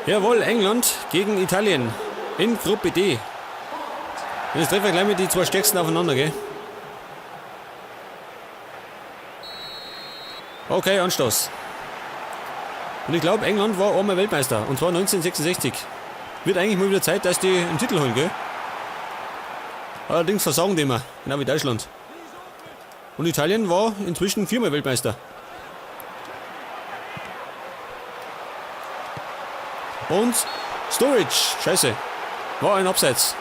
Jawohl, England gegen Italien in Gruppe D. Und jetzt treffen wir gleich mit die zwei stärksten aufeinander, gell? Okay, Anstoß. Und ich glaube, England war einmal Weltmeister. Und zwar 1966. Wird eigentlich mal wieder Zeit, dass die einen Titel holen, gell? Allerdings versagen die immer, genau wie Deutschland. Und Italien war inzwischen viermal Weltmeister. Und Sturridge, scheiße, war ein Abseits.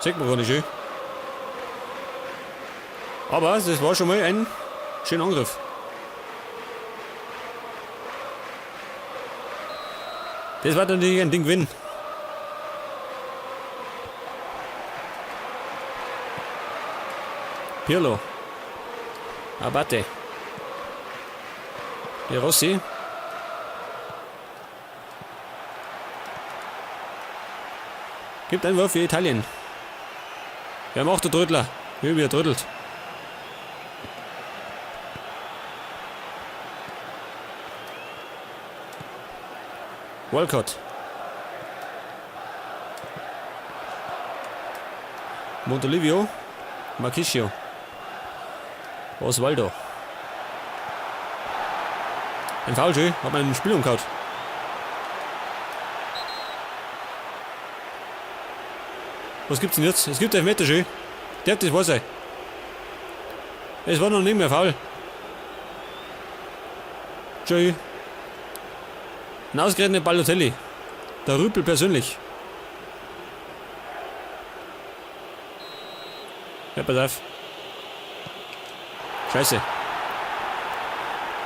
Zeigt man gar nicht schön. Aber das war schon mal ein schöner Angriff. Das war natürlich ein Ding gewinnen. Pirlo. Abate. De Rossi. Gibt einen Wurf für Italien. Wer macht der Trödler? Wie er trödelt. Walcott. Montolivio. Marchisio. Osvaldo. Ein Foul, schön. Hat man ein Spiel umgehauen. Was gibt's denn jetzt? Es gibt Elfmeter, schön. Der hat das war sein. Es war noch nicht mehr faul. Schön. Ein ausgerechnet Balotelli. Der Rüpel persönlich. Ja, pass auf. Scheiße.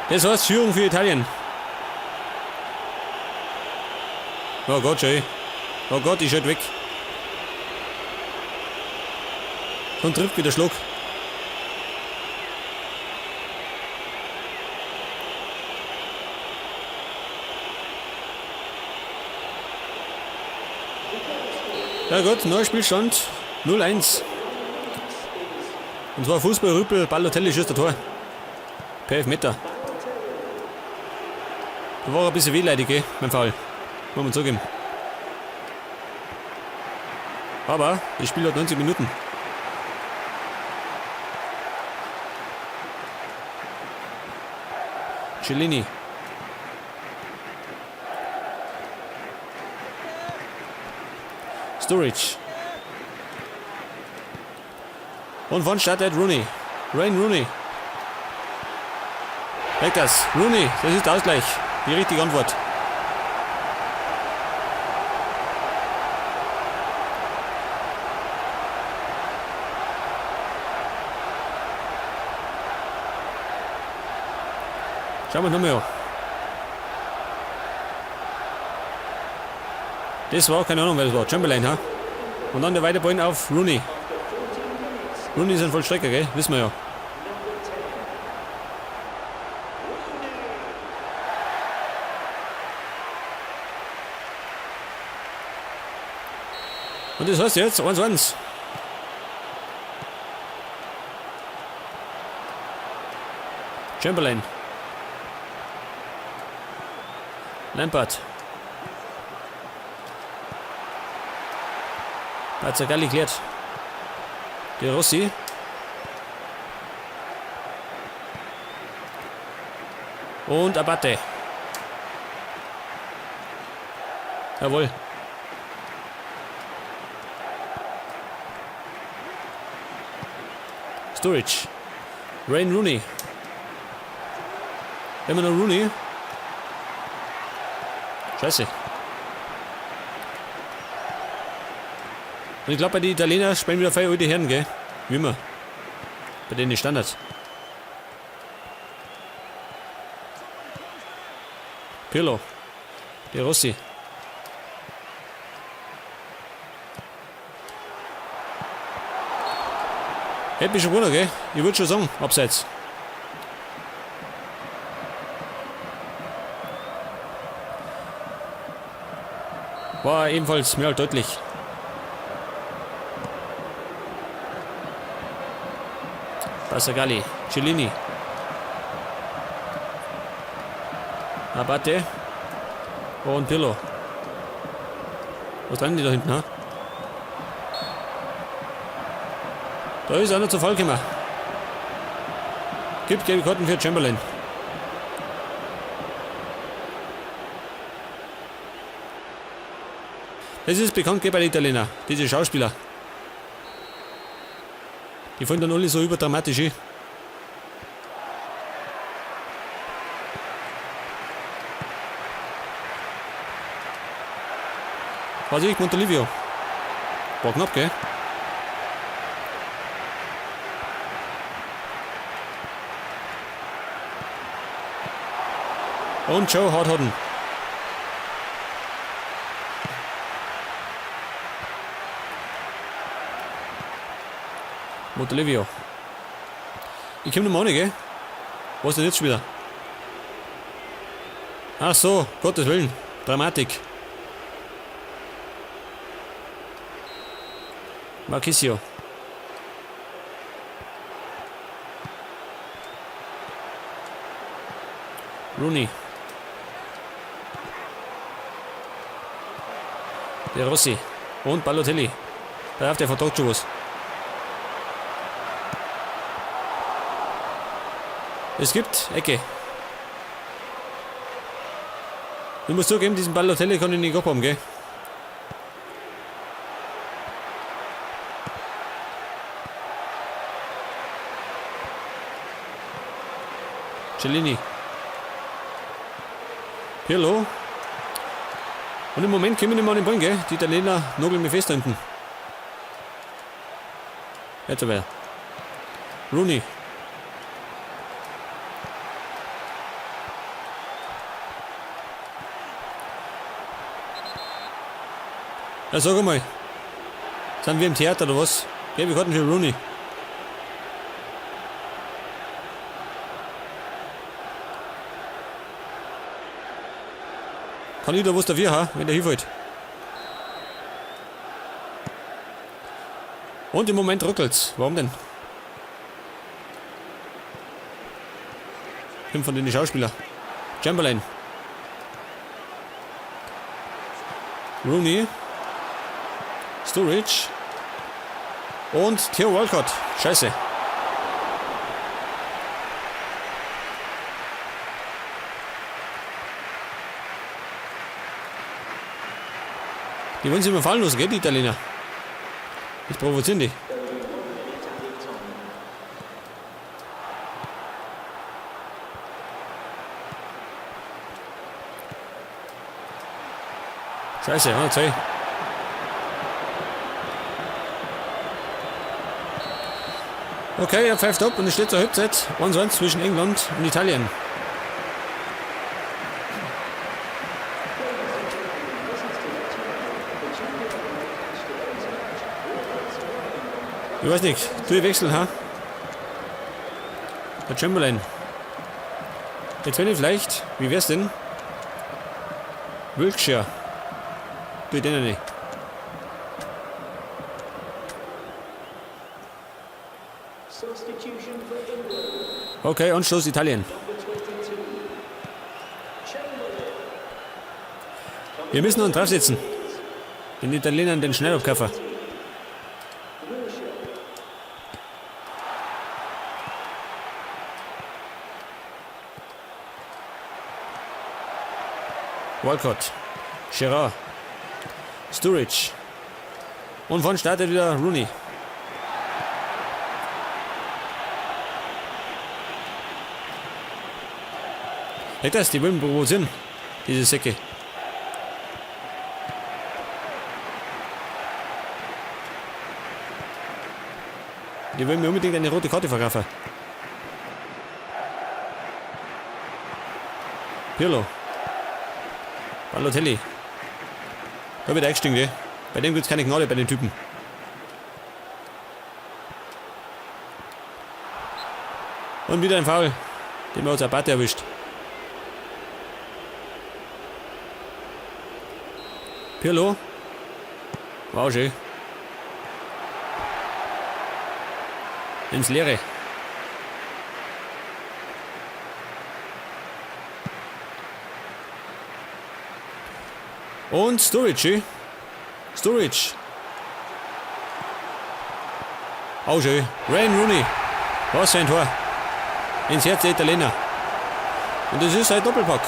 Das heißt Führung für Italien. Oh Gott, schön. Oh Gott, ich schalte weg. Und trifft wieder Schluck. Ja gut, neuer Spielstand 0-1. Und zwar Fußball, Rüppel, Balotelli schießt der Tor. Per Elfmeter. Da war ein bisschen wehleidig, gell, mein Foul. Muss man zugeben. Aber das Spiel hat 90 Minuten. Cellini. Sturridge. Und von startet Rooney. Wayne Rooney. Weg das. Rooney, das ist der Ausgleich. Die richtige Antwort. Schauen wir nochmal an. Das war, keine Ahnung, wer das war. Chamberlain, ha? Und dann der Weiterball auf Rooney. Rooney ist ein Vollstrecker, gell? Wissen wir ja. Und das heißt jetzt 1-1. Chamberlain. Lampard. Bazzagagli klärt. De Rossi. Und Abate. Jawohl. Sturridge. Wayne Rooney. Immer noch Rooney. Scheiße. Und ich glaube, bei den Italienern spielen wieder viele alte Herren, gell? Wie immer. Bei denen Standard. Pirlo. De Rossi. Hätte mich schon gewundert, gell? Ich würde schon sagen, abseits. War ebenfalls mehr als deutlich. Basagalli, Cellini. Abate. Und Pirlo. Was treiben die da hinten, ha? Da ist einer zu Fall gekommen. Gibt gelbe Karten für Chamberlain. Das ist bekannt bei den Italiener, diese Schauspieler. Die fallen dann alle so überdramatisch hin. Was ich, Montolivio. War knapp, gell? Und Joe Hardhodden. Montolivio. Ich komm noch mal nicht, gell? Was denn jetzt schon wieder? Ach so, Gottes Willen. Dramatik. Marquisio. Rooney. De Rossi. Und Balotelli. Da darf der vertaugt schon was. Es gibt Ecke. Ich muss zugeben, diesen Balotelli kann ich nicht abhaben, gell? Cellini. Pirlo. Und im Moment kommen wir nicht mehr an den Ball, gell? Die Italiener nageln mich fest da hinten. Jetzt aber. Rooney. Ja, sag einmal. Sind wir im Theater oder was? Gelbe Karten für Rooney. Kann ich da was dafür haben, wenn der hinfällt? Und im Moment ruckelt's. Warum denn? Fünf von den Schauspieler. Chamberlain. Rooney. Sturridge. Und Theo Walcott. Scheiße. Die wollen sich immer fallen lassen, gell, die Italiener? Ich provozieren die. Scheiße, ja, zwei. Okay, er pfeift ab und es steht zur Halbzeit 1-1 zwischen England und Italien. Ich weiß nicht, tu ich wechseln, ha? Der Chamberlain. Jetzt wenn ich vielleicht, wie wär's denn? Wiltshire. Tu ich den nicht. Okay, Anstoß Italien. Wir müssen uns draufsetzen. Den Italienern den Schnellabkaffer. Walcott, Gerard, Sturridge. Und von startet wieder Rooney. Hey, das, die wollen provozieren, diese Säcke. Die wollen mir unbedingt eine rote Karte verkaufen. Pirlo. Balotelli. Da wird eingestiegen, gell? Bei dem gibt's keine Gnade bei den Typen. Und wieder ein Foul, den wir uns Abate erwischt. Pirlo. Wow, schön. Ins Leere. Und Sturridge. Sturridge. Auch schön. Wayne Rooney. Was für ein Tor. Ins Herz der Italiener. Und das ist ein Doppelpack.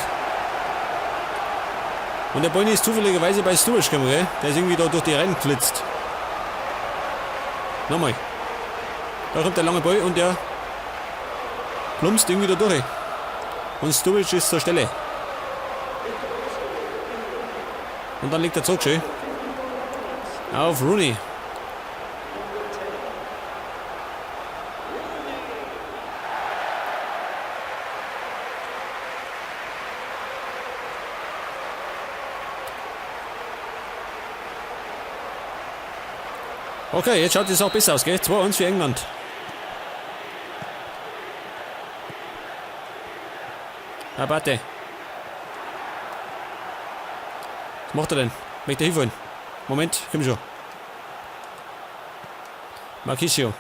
Und der Ball ist zufälligerweise bei Sturridge gekommen, gell? Der ist irgendwie da durch die Reihen geflitzt. Nochmal. Da kommt der lange Ball und der plumpst irgendwie da durch. Und Sturridge ist zur Stelle. Und dann liegt der Zug schön. Auf Rooney. Okay, jetzt schaut es auch besser aus, gell? 2-1 für England. Abate. Was macht er denn? Möchte er hinfahren? Moment, komm schon. Marchisio.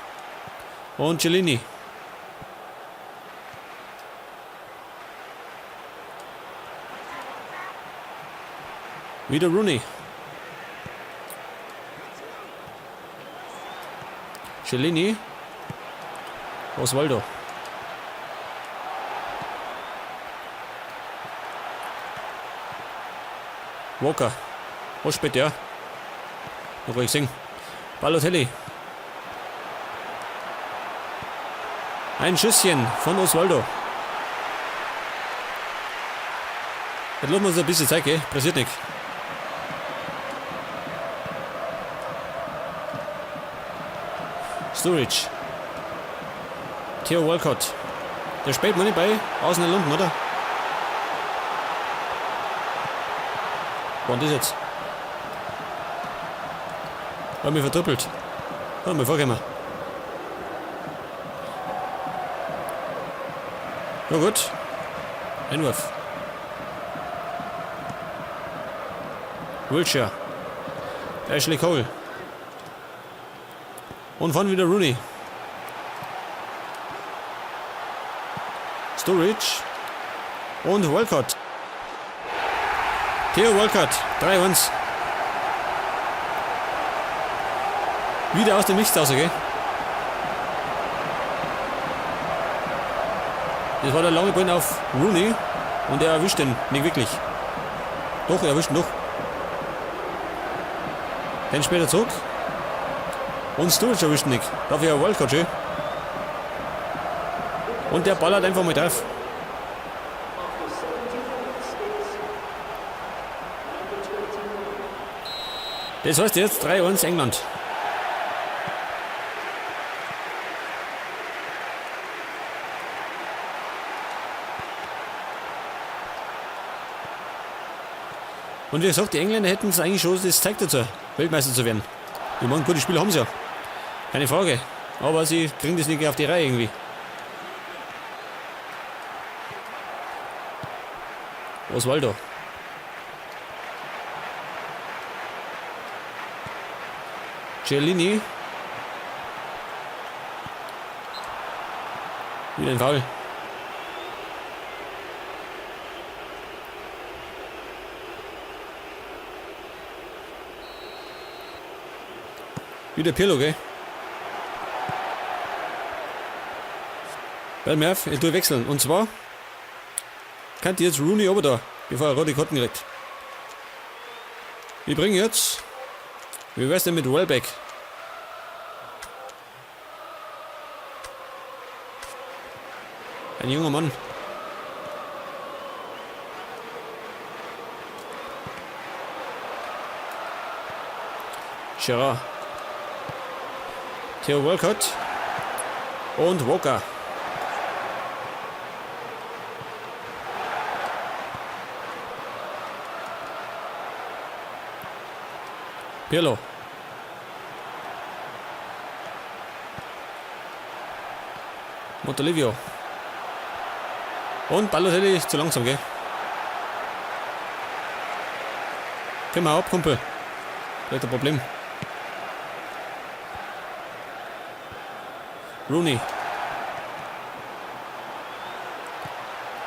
Und Cellini. Wieder Rooney. Cellini. Osvaldo. Walker. Was spielt der? Noch ich sehen. Balotelli. Ein Schüsschen von Osvaldo. Jetzt lassen wir uns ein bisschen Zeit, gell? Pressiert nicht. Sturridge. Theo Walcott. Der spielt noch nicht bei Arsenal London, oder? Wo war das jetzt? Hat mich vertrüppelt. Hat mich vorgekommen. Na gut. Einwurf. Wilshere. Ashley Cole. Und vorne wieder Rooney. Sturridge. Und Walcott. Theo Walcott. 3-1. Wieder aus dem Nichts raus, okay? Das war der lange Ball auf Rooney. Und er erwischt den nicht wirklich. Doch, er erwischt ihn doch. Dann später zurück. Und Sturridge erwischt ihn nicht. Dafür Walcott schön. Und der ballert einfach mal drauf. Das heißt jetzt 3-1 England. Und wie gesagt, die Engländer hätten es eigentlich schon das Zeug dazu, Weltmeister zu werden. Ich meine, gute Spieler haben sie ja. Keine Frage. Aber sie kriegen das nicht auf die Reihe irgendwie. Osvaldo. Cellini. Wieder ein Foul. Wieder Pirlo, gell? Bei mir auf, ich tue wechseln. Und zwar kann jetzt Rooney oben da, bevor er rote Karten kriegt. Wir bringen jetzt. Wie wär's denn mit Welbeck? Ein junger Mann. Gerard. Theo Walcott. Und Walker. Pirlo. Montolivio. Und Balotelli ist zu langsam, gell? Komm mal ab, Kumpel. Vielleicht ein Problem. Rooney.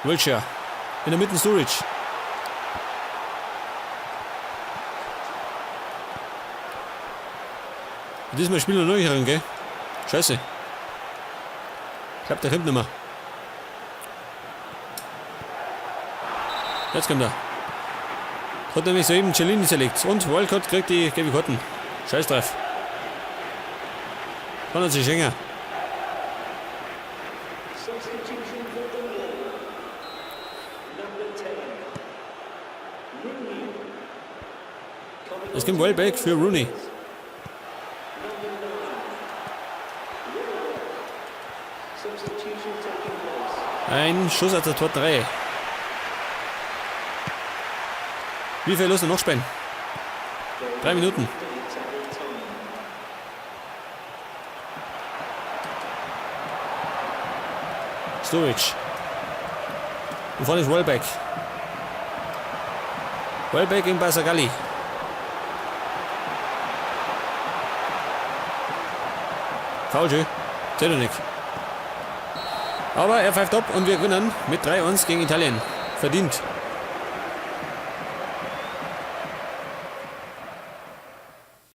Wilshere. In der Mitte Sturridge. Diesmal spielen wir noch nicht rein, gell? Scheiße. Ich glaube, der kommt nicht mehr. Jetzt kommt er. Hat nämlich soeben Cellini zerlegt. Und Walcott kriegt die gelbe Karten. Scheiß drauf. Kann er sich schenken. Substitution for England. Number 10, Rooney. Coming Es kommt Welbeck für Rooney. Number 9, Welbeck. Substitution taking place. Ein Schuss aus der Tor 3. Wie viel lassen wir noch spielen? 3 Minuten. Minutes added time. Sturridge. Und vorne ist Welbeck. Welbeck gegen Basagalli. Foul, schön. Zählt doch nicht. Aber er pfeift ab und wir gewinnen mit 3-1 gegen Italien. Verdient.